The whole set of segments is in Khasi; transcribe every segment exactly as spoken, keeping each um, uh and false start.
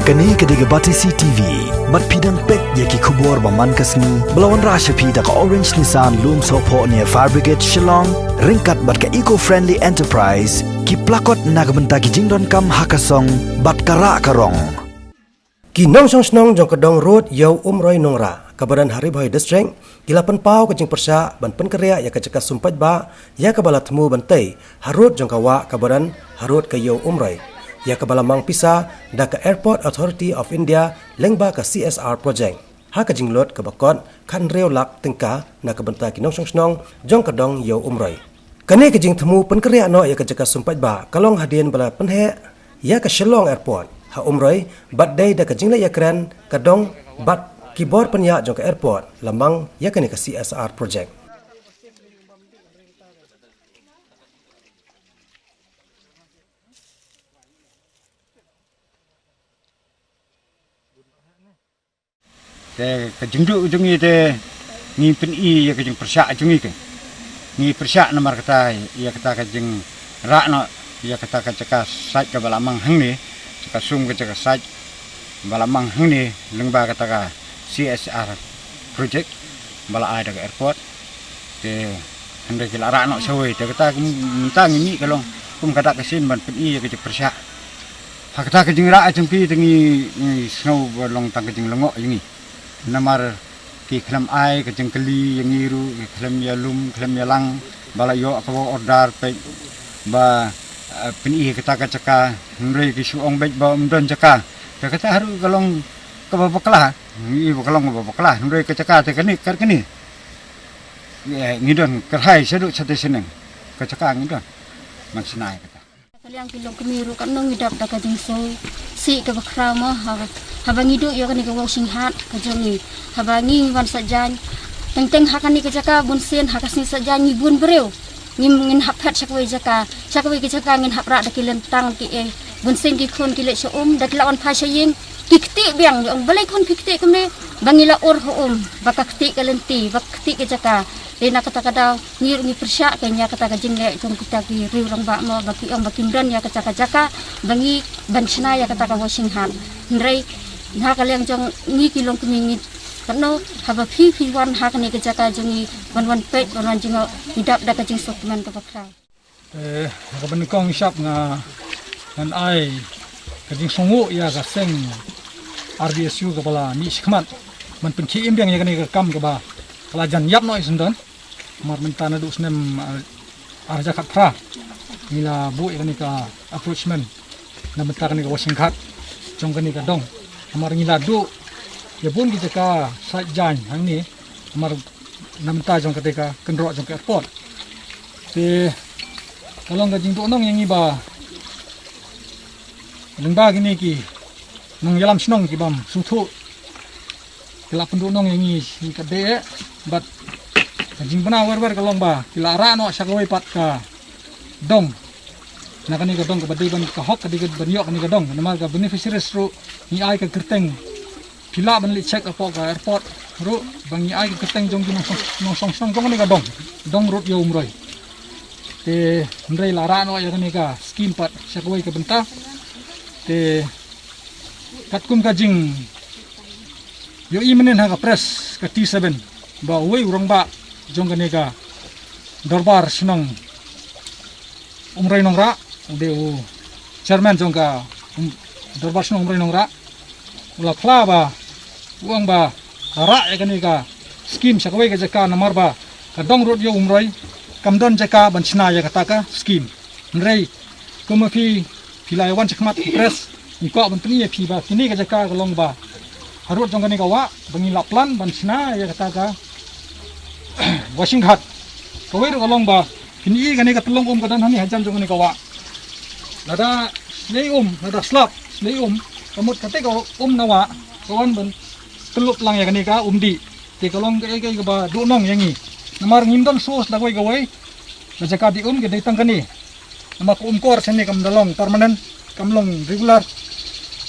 Kane ka dei ka Batesi T V. Bad phi dang peit ïa ki khubor ba man ka sngi ba la wanrah sha phi da ka Orange Nissan Lumsohphoh near Fire Brigade Shillong, ryngkat bad ka Eco Friendly Enterprise, ki plakot na ka bynta ki jingdonkam ha ka song bad ka rah ka rong. Ki nongshong shnong jong ka dong Rud Ïew Umroi Nongrah, kaba don ha Ri Bhoi District, ki la pynpaw ka jingpyrshah ban pynkhreh ïa ka jaka sum paidbah ïa kaba la thmu ban tei harud jong ka wah kaba don harud ka Ïew Umroi, ïa kaba la mang pisa da ka Airport Authority of India lyngba ka C S R project, ha ka jinglut kaba kot khathynriew lak tyngka na ka bynta ki nongshong shnong jong ka dong Ïew Umroi. Kane ka jingthmu pynkhreh noh ïa ka jaka sum paidbah ka long hadien ba la pynheh ïa ka Shillong Airport ha Umroi, bad dei da ka jingleh ïakren ka dong bad ki bor pynïaid jong ka airport la mang ïa kane ka C S R project. Te ka jingduh jong ngi te ngi pyni ïa ka jingpyrshah jong ngi, ka ngi pyrshah namar kata, ïa kata ka jingrah noh ïa kata ka jaka site kaba la mang hangne, jaka sum ka jaka site ba la mang hangne lyngba kata ka C S R project ba la ai da ka airport. Te hynrei ki la rah noh shawei, te kata mynta ngi mih ka long kum ka dak ka sien ban pyni ïa ka jingpyrshah. Ha kata ka jingrah jong ki te ngi, ngi sngew ba long tang ka jinglyngngoh ïa ngi. Namar ki khlem ai ka jingkylli ïa ngi ruh, ki khlem ïalum, khlem ïalang ba la ïoh kaba order peit ba, eh, pyni kata ka jaka, hynrei ki shu ong beit ba ym don jaka. Te kata haduh ka long kaba bakla, ngi i ba ka long kaba bakla, hynrei ka jaka te kane, kane. Eh, ngi don kyrhai shaduh shatei shaneng. Ka jaka ngi don. Man shna ïa kata. Ka liang ki longkmie ruh katno ngi dap da ka jingsngewsih kaba khraw mo, haba, haba ngi duh ïa kane ka Washing Hut ka jong ngi. Haba ngi wan sait jaiñ, teng teng ha kane ka jaka bun sien ha ka sngi sait jaiñ ngi bun briew. Ngim, ngin hap phet sha kawei jaka, sha kawei ka jaka ngin hap rah da ki lyntang ki ei. Bun sien ki khun ki leit sha um, da ki la wan phai sha ïing ki ktieh biang, ong balei khun phi ktieh kumne, ba ngi la ur ha um ba ka ktieh ka lynti, ba ka ktieh ka jaka. Te na kata ka daw ngi ruh ngi pyrshah kein ïa kata ka jingleh jong kita ki riew rangbah mo, ba ki ong ba kim don ïa kata ka jaka ba ngi ban shna ïa kata ka Washing Hut. Hynrei na ka liang jong ngi ki longkmie ngi katno, haba phi phi wan ha kane ka jaka jong ngi ban wan peit ban wan jngoh, ngi dap da ka jingsngewkmen kaba khraw. Eh, ha kaba nyngkong shap nga, ngan ai ka jingsngewnguh ïa ka seng R B S U kaba la mih shakhmat ban pynkhie im biang ïa kane ka kam kaba ka la jan ïap noh ïa sngewdon. Namar mynta naduh snem, eh, ar hajar khatphra ngi la buh ïa kane ka encroachment na bynta kane ka Washing Hut jong kane ka dong. Namar ngi la duh ïa bun ki jaka sait jaiñ hangne namar na bynta jong kata ka kynroh jong ka airport. Te ka long ka jingduhnong ïa ngi ba lyngba kine ki nongïalam shnong ki bym sngewthuh ki la pynduhnong ïa ngi sha ka dei, bad ka jingbna wer wer ka long ba ki la rah noh sha kawei pat ka dong. Na kane ka dong kaba dei ban, ka hok ka dei ban ïoh kane ka dong, namar ka beneficiaries ruh ngi ai ka kyrteng. Phi lah ban leit check hapoh ka airport ruh ba ngi ai ka kyrteng jong ki nongshong, nongshong shnong jong kane ka dong, dong Rud Ïew Umroi. Te hynrei la rah noh ïa kane ka skim pat sha kawei ka bynta. Te katkum ka jingïohi mynnin ha ka press ka T seven ba uwei u rangbah jong kane ka dorbar shnong Umroi Nongrah, u dei u chairman jong ka, um, dorbar shnong Umroi Nongrah, u la phla ba u ong ba la rah ïa kane ka skim sha kawei ka jaka namar ba ka dong Rud Ïew Umroi kam don jaka ban shna ïa kata ka skim. Hynrei kumba phi, phi la ïa wan shakhmat ka press, ngi kwah ban pyni ïa phi ba kane ka jaka ka long ba harud jong kane ka wah ba ngi la plan ban shna ïa kata ka Washing Hut. Kawei ruh ka long ba phin i kane ka tyllong um ka don hangne hajan jong kane ka wah. Lada shlei um, lada slap shlei um, ka mut kata ka um na wah ka wan ban tyllup lang ïa kane ka um dih. Te ka long kaei kaei kaba duhnong ïa ngi. Namar ngim don source da kawei kawei. Ka jaka dih um ka dei tang kane. Namar ka um kor shane kam da long permanent, kam long regular.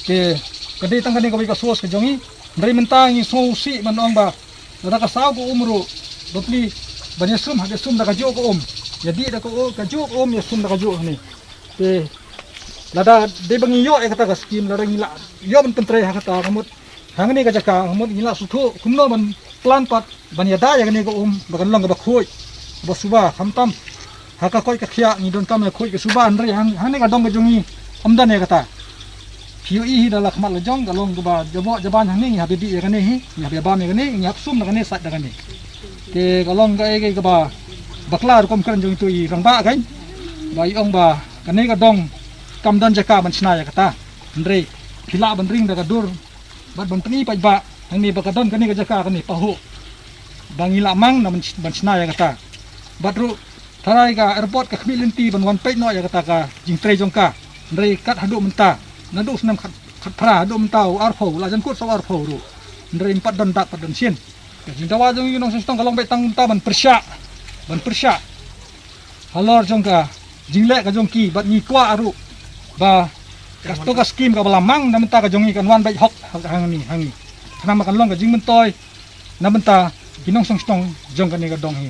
Te ka dei tang kane kawei ka source ka jong ngi. Hynrei mynta ngi sngewsih ban ong ba lada ka saw ka um ruh, bapli ban ïasum ha ka sum da kajuh ka um. Ïadih da ka u-, kajuh ka um, ïasum da kajuh hangne. Te Lada dei ba ngi ïoh ïa kata ka skim, lada ngi la ïoh ban pyntrei ha kata, ka mut hangne ka jaka, ka mut ngi la sngewthuh kumno ban plan pat ban ïada ïa kane ka um ba kan long kaba khuid, kaba suba, khamtam ha ka koit ka khiah ngi donkam ïa khuid ka suba, hynrei hang, hangne ka dong ka jong ngi ym don ïa kata. Phi ïohi hi da la khmat la jong ka long kaba jaboh jaban, hangne ngi hap ïa bam ïa kane hi, ngi hap ïa bam ïa kane, ngi hap sum da kane, sait da kane. Te ka long kaei kaei kaba bakla rukom kren jong itu i rangbah kan, ba i ong ba kane ka dong kam don jaka ban shna ïa kata. Hynrei phi lah ban ring da ka dur bad ban pyni paidbah hangne ba ka don kane ka jaka kane pahuh ba ngi la mang na ban, ban shna ïa kata. Bad ruh tharai ka airport ka khmih lynti ban wan peit noh ïa kata ka jingtrei jong ka. Hynrei kat haduh mynta, naduh u snem khat, khatphra haduh mynta u arphew, la jan kut sa u arphew ruh, hynrei ym pat don dak pat don shin. Ka jingdawa jong ngi ki nongshong shnong ka long beit tang mynta ban pyrshah, ban pyrshah halor jong ka jingleh ka jong ki, bad ngi kwah ruh ba kato ka skim kaba la mang na bynta ka jong ngi kan wan beit hok ha, hangne, hangne. Khnang ba kan long ka jingmyntoi na bynta ki nongshong shnong jong kane ka dong hi.